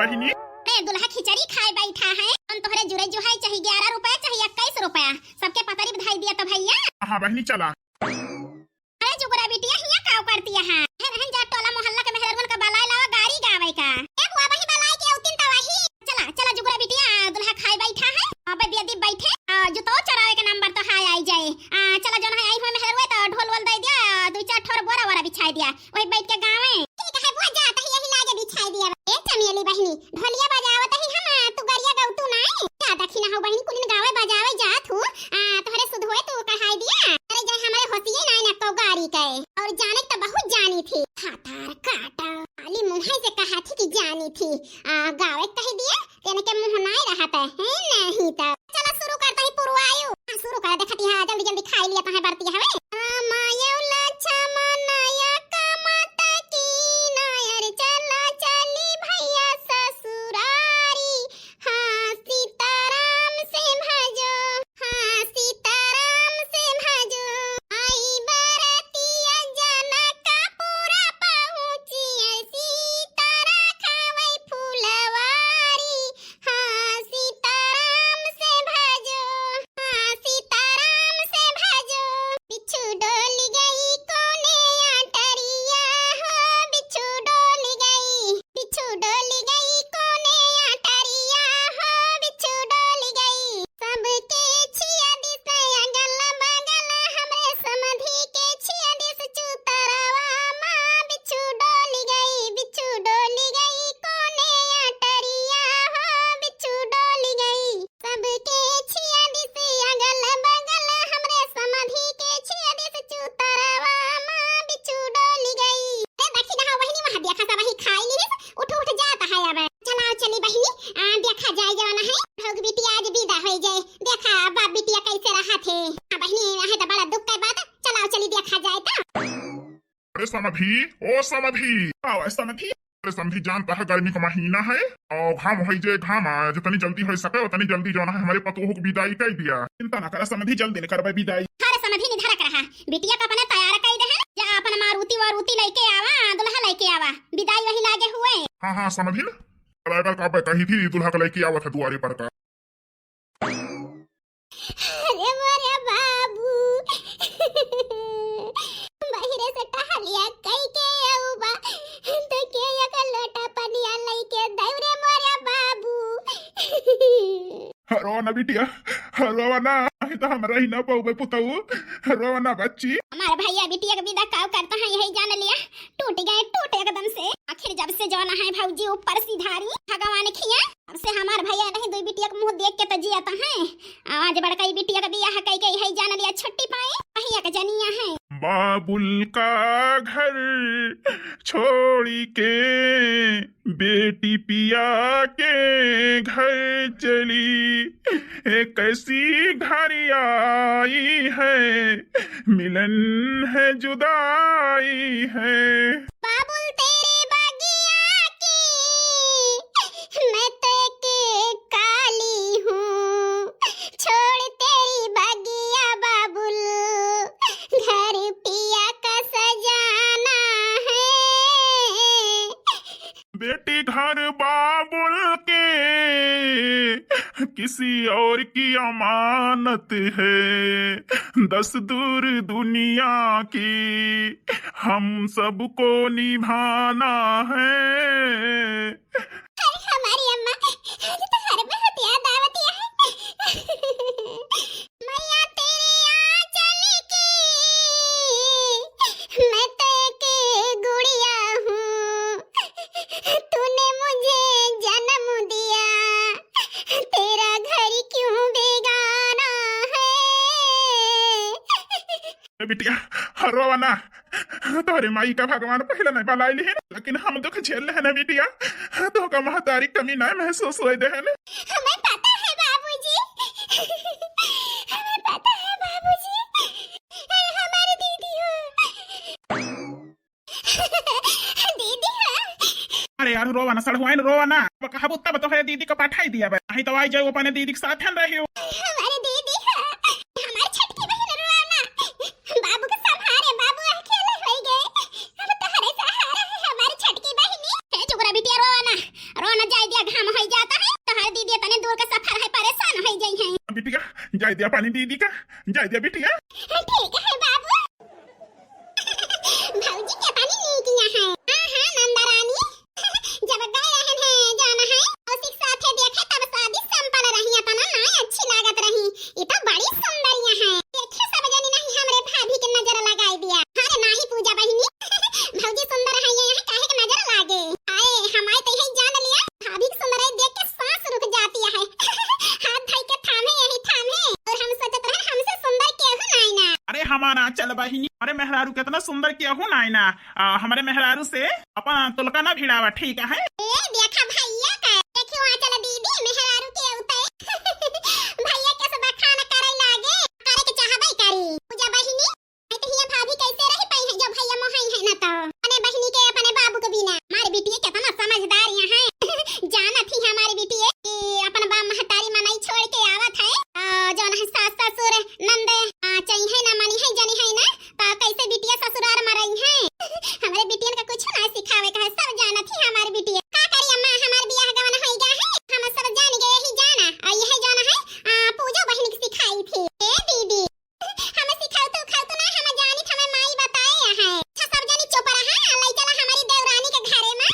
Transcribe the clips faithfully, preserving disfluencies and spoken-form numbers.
बहिनी। अरे दुल्हा खिचड़ी खाए बैठा है, हम तोहरे जुरे जुहाई चाही ग्यारह रुपया चाही इक्कीस रुपया, सबके पतरी बधाई दिया तो भैया। हाँ बहिनी चला। अरे जुगरा बिटिया हियाँ का करती है? हे रहन जा टोला मोहल्ला के मेहररुन का बलाए लावा गारी गावे का। ए बुआ बही बलाए के औतिन त वही। चला चला जुगरा बिटिया दुल्हा खाए बैठा है, अबे बेदी बैठे, आ, जुतो चरावे के नंबर तो हाय आई जाए। आ, चला जौन है आई हुए मेहररुए तो ढोल वोल दे दिया, दो चार ठोर बोरा वोरा बिछाई दिया। वही बैठ के गावे। ठीक है बुआ, जात ही यही लागे बिछाई दिया। ए चमेली बहिनी, ढोलिया बजावत ही हम, तू गरिया गौतू नाई। जा दखिना हो बहिनी, कुलिन गावे बजावे जात हूँ। आ, तोहरे सुध होए तू कहाई दिया। अरे जाए हमारे होशिये नाई ना कौ गारी के। और जाने तो बहुत जानी थी। हाथार काटा। खाली मुँहे से कहा थी कि जानी थी। आ, गावे कह दिया, तेने के मुँह नाई रहा था, है नहीं तो। चला शुरू करता ही पुरवायु। हाँ, शुरू कर, देखती है, जल्दी जल्दी खाई लिया, तहे बरती हवे। रामायण लक्ष्मण या कमत की नायर, चला चली भैया ससुरारी। हाँ, सीताराम से भजो, हाँ, सीताराम से भजो। आई बरतिया जनकपुर पहुँची, सीता राखावै फुलवारी। हाँ, सीताराम से भजो, हाँ, सीताराम से भजो। बिच्छू डोल गई कोने आटरिया हो, बिच्छू डोल गई, बिच्छू डोल गई कोने आटरिया हो, बिच्छू डोल गई। सबके छिया दिस अगल बगल, हमरे समधी के छिया दिस चुतरवा मा। बिच्छू डोल गई, बिच्छू डोल गई कोने आटरिया हो, बिच्छू डोल गई। सबके छिया दिस अगल बगल, हमरे समधी के छिया दिस चुतरवा मा बिच्छू डोल गई। ए, देखी ना, वही नहीं, वहाँ देखा, सब वही खाई ली, उठ, उठ जाता है अब। चलाओ चली बहिनी, आ, देखा जाए जवाना है, भौग बिटिया आज विदा हो जाए। देखा बाप बिटिया कैसे रहा थे। हाँ बहिनी, आहे तो बड़ा दुख के बात, चलाओ चली देखा जाए तो। अरे समधी, ओ समधी, आवा समधी। अरे समधी, जानता है गर्मी का महीना है और घाम होई जे घाम, आ, जितनी जल्दी हो सके उतनी जल्दी जौन है हमारे पतोह की विदाई कर दिया। चिंता ना करा समधी, जल्दी न करबे विदाई। अरे समधी निधरा कर रहा, बिटिया का अपने तैयार कर दे है, जा अपन मारुति वारुति लेके आवा, दुल्हा लेके आवा, विदाई वही लागे हुए। हाँ हाँ समधी, ड्राइवर का पे कही थी दुल्हा का लेके आवा था दुआरे पर का। अरे मोरे बाबू, बहिरे से टहलिया कई के आऊ बा, तो के एक लोटा पनिया लई के दऊ रे मोरे बाबू। हरो ना बिटिया, हरो ना, नहीं तो हम रही ना पाऊबे पुतऊ, हरो ना बच्ची। हमार भैया बिटिया के विदा काव करता है, यही जान लिया, टूट गए, टूट एकदम से। आखिर जब से जौन है भौजी ऊपर सिधारी, भगवान खिया, अब से हमार भैया नहीं, दुई बिटिया के मुँह देख के तो जियत है। आज बड़कई बिटिया के बियाह कई के यही जान लिया छुट्टी पाए, वही एक जनिया है। बाबुल का घर छोड़ी के बेटी पिया के घर चली, ए कैसी घड़ी आई है, मिलन है जुदाई है। बाबुल तेरे बगिया की मैं तो एक काली हूँ, छोड़ तेरी बगिया बाबुल, घर पिया का सजाना है। बेटी घर बाबुल के किसी और की अमानत है, दस्तूर दुनिया की हम सबको निभाना है। अरे हमारी अम्मा, आज तो हर बहुत याद आवती है। मैया तेरे आंचल की मैं तो एक गुड़िया हूँ, तूने मुझे जन्म दिया, तेरा घर क्यों बेगाना है। ए बिटिया, रोवा ना। तोहरे माई का भगवान पहले नहीं बलाई लिहिन, लेकिन हम दुख झेल लेहन बिटिया। तोहका महतारी कमी नहीं महसूस होए देहन। हमें पता है बाबूजी, हमें पता है बाबूजी। ए, हमारे दीदी हो। दीदी हो। अरे यार, रोवा ना, सड़हुआइन, रोवा ना। अब कहबू तब तोहरे दीदी को पठाई दिया बे। नहीं तो आई जाए अपने दीदी के साथ हम रही हो। हमारे दीदी हो, हमारे छोटकी बहिन रोवा ना। बाबू के संभारे, बाबू अकेले होई गए। अब तोहरे सहारा है हमारी छोटकी बहिनी। ए, चुप रह बिटिया, रोवा ना। रोवा ना, जाए दिया। जाए दिया पानी दीदी का, जाए दिया बिटिया। ठीक है बाबू। भौजी के पानी नीक यहाँ है। हाँ, हाँ, नंदा रानी। जब गए रहन है, जाना है, उसी के साथे देखे तब शादी संपन्न रही, इतना नाई अच्छी लागत रही। ये तो बड़ी सुंदर यहाँ है। देखे सब जनी नहीं हमरे भाभी के नजर लगाई दिया। अरे नाही पूजा बहिनी, भौजी सुंदर है, ये यहाँ काहे के नजर लागे? आए, हमारे तो यही जान लिया, भाभी के सुंदर है देख के सांस रुक जाती है। हाथ धई के थामे, यही थामे। और हम सोचत रहे हमसे सुंदर केहू नाई ना। अरे हमारा चल बहिनी, अरे मेहरारू कितना सुंदर केहू नाई ना। आ, हमरे मेहरारू से अपन तुलका ना भिड़ावा, ठीक है? ए, देखा भैया का, देखियो आंचल दीदी, मेहरारू के उते। भैया के सब बखान करे लागे, करे के चाहबे करी। पूजा बहिनी, नहीं तो हिया भाभी कैसे रह पाई है, जो भैया मोहाई है ना तो। अपने बहिनी के, अपने बाबू के बिना। हमारी बिटिया कितना समझदार यहाँ है। जानत ही हमारी बिटिया कि अपन बाप महतारी मनई छोड़ के आवत है। आ, जौन है सास ससुर नंद, आ, चाहिए ना, मनी है, जनी है ना, तो कैसे बिटिया ससुरार में रही है? हमरे बिटियन का कुछ ना सिखावे का है, सब जानत ही हमारी बिटिया। का करी अम्मा, हमार बियाह गवन होई गया है, हम सब जान गए, यही जाना, आ, यही जाना है, आ, पूजा बहिन के सिखाई थी। ए दीदी, हमें सिखाऊ तो, खाऊ तो ना, हमें जानित, हमें माई बताए है। अच्छा, सब जनी चुप रहा, ले चला हमारी देवरानी के घरे में।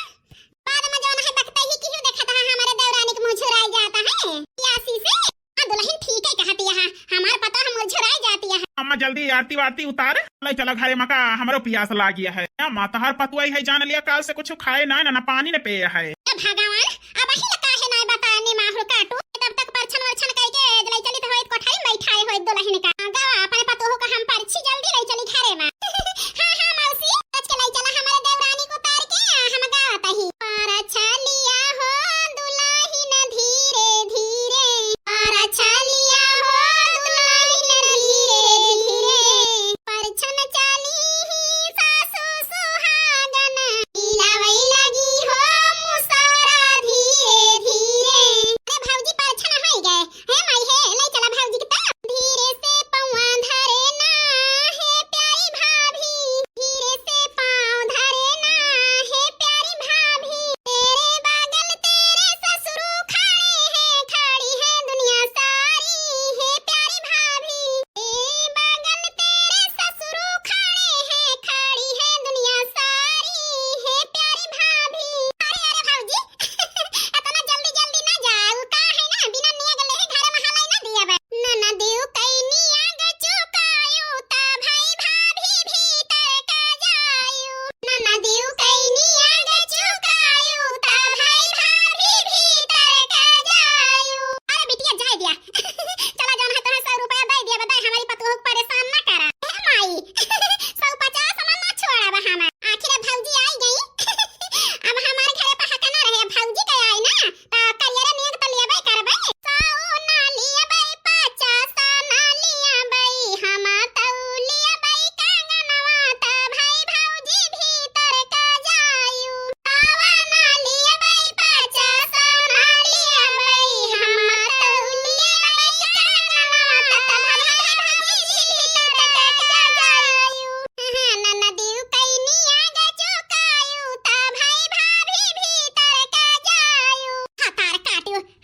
बाद में जौन है बकते ही क्यों देखत है, हमारे देवरानी के मुंह झुराई जाता है। प्यासी से। हाँ, दुल्हन ठीक है कहती है, हमार पता हम मुंह झुराई जाती है। अम्मा जल्दी आरती वारती उतार, ले चला घरे में का, हमरो प्यास लागी है। अम्मा तहार पतुआ है, जान लिया काल से कुछ खाए ना, ना, ना पानी न पिए है। ए भगवान, अब अही ला काहे नाय बताए ने माहुर काटू? तब तक परछन वरछन कइके ले चली तो होइत कोठरी में बैठाए होइत दुल्हन का। गवा अपने पतोह का हम परछी जल्दी ले चली घरे में। हाँ, हाँ, मौसी, आज के ले चला हमारे देवरानी को उतार के, हम गावत ही। परछलिया हो दुल्हन धीरे धीरे, परछलिया हो दुल्हन धीरे धीरे। परछन चाली ही सासु सुहागन, हिलावै लगी हो मुसरा धीरे धीरे। अरे भौजी, परछन होइ गए। हे माई हे, ले चला भौजी के तो। धीरे से पौआ धरे ना, हे प्यारी भाभी। धीरे से पाँव धरे ना, हे प्यारी भाभी। तेरे बगल तेरे ससुरु खड़े हैं, खड़ी है दुनिया सारी, हे प्यारी भाभी। ए बगल तेरे ससुरु खड़े हैं, खड़ी है दुनिया सारी, हे प्यारी भाभी। अरे, अरे भौजी, इतना जल्दी जल्दी ना जाऊ, का है ना, बिना नेग लेहे घरे में हलाई ना दिया बे। ननदियो कैनी आग चुकायो, ता भाई भाभी भीतर का जायो। ननदियो कैनी आग चुकायो, ता भाई भाभी भीतर का जायो। अरे बिटिया, जाए दिया। चला, जौन है तोहे सौ रुपया दे दिया, बताए हमारी पतोह को परेशान ना करा। हे माई, सौ पचास में ना छोड़ा बा हमार। आखिर अब भौजी आई गई। अब हमारे घरे पर हक ना रहे, अब भौजी के आई ना, तो करियर नेग तो लेबे करबे। सौ ना लेबे, पचास ना लेबे, हम तो लेबे कंगनवा, तो भाई भौजी भीतर का जायु।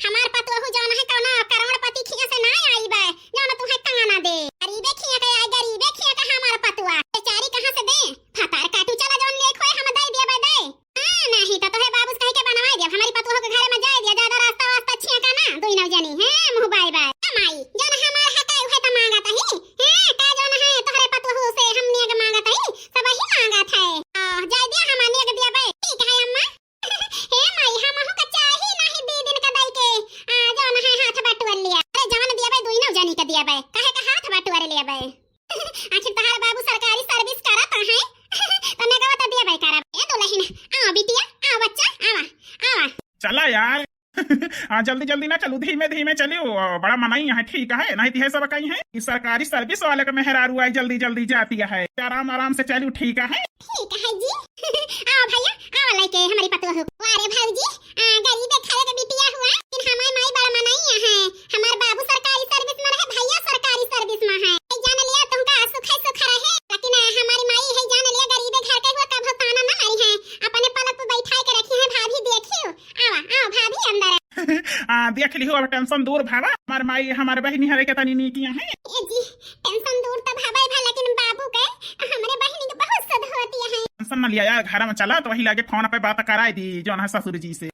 हमार पतोहू जौन है कौनो करोड़पति खिया से ना आई बे, जौन तुहे ताना दे। गरीबे खिया के आई, गरीबे खिया के हमार पतोहू। बेचारी कहाँ से दे? फतार काटू, चला जौन लेख होए हम दे दिया बे दे। हाँ, नहीं तो तोहे बाबूस कह के बनवाए दिया। हमारी पतोह के घरे में जाए दिया, ज्यादा रास्ता वास्ता छिया का ना, दुई नौ जनी। हैं, मुँह बाय बाय। ए माई, जौन हमार हक है, उहे तो मांगत ही। हैं, का जौन है, तोहरे पतोह से हम नेग मांगत ही, सब ही मांगत है। आ, जाए दिया, हमार नेग दिया बे। ठीक है अम्मा। हे माई, हमहू का चाही नहीं दी दिन का दई के, आ, जौन है हाथ बटोर लिया। अरे, जौन दिया बे, दुई नौ जनी का दिया बे। काहे का हाथ बटोर लिया बे? आखिर तहार बाबू सरकारी सर्विस करत है, तो नेगवा तो देबे करब। ए दुलहिन, आवा बिटिया, आवा बच्चा, आवा, आवा। चला यार। हाँ, जल्दी जल्दी ना चलू, धीमे धीमे चलियो, बड़ा मनई है, ठीक है, नहीं तो है सब कहीं है, ई सरकारी सर्विस वाले के मेहरारू आई जल्दी जल्दी जाती है, आराम आराम से चलियो, ठीक है। ठीक है जी। आवा भैया, आवा लेके हमारी पतोह। वाह रे भौजी, आ, गरीब खाए के बिटिया हुआ, लेकिन हमार माई बड़ा मनई है। हमार बाबू सरकारी सर्विस में रहे, भैया सरकारी सर्विस में है। ए जान लिया तुमका सुख है, सुख रहे, लेकिन, आ, हमारी माई है, जान लिया गरीबे घर के हुआ, कभो ताना ना मारी है, अपने पलक पे बैठाए के रखी है। भाभी देखियो, आवा, आवा भाभी अंदर। आ, देख लिहो, अब टेंशन दूर भावा, हमार माई, हमार बहिनी हरे के तनी नीकिया है। ए जी, टेंशन दूर तो भावे भा, लेकिन बाबू के, हमरे बहिनी के बहुत सद होती है। टेंशन न लिया यार, घर में चला तो वही लागे फोन पे बात कराई दी जौन है ससुर जी से।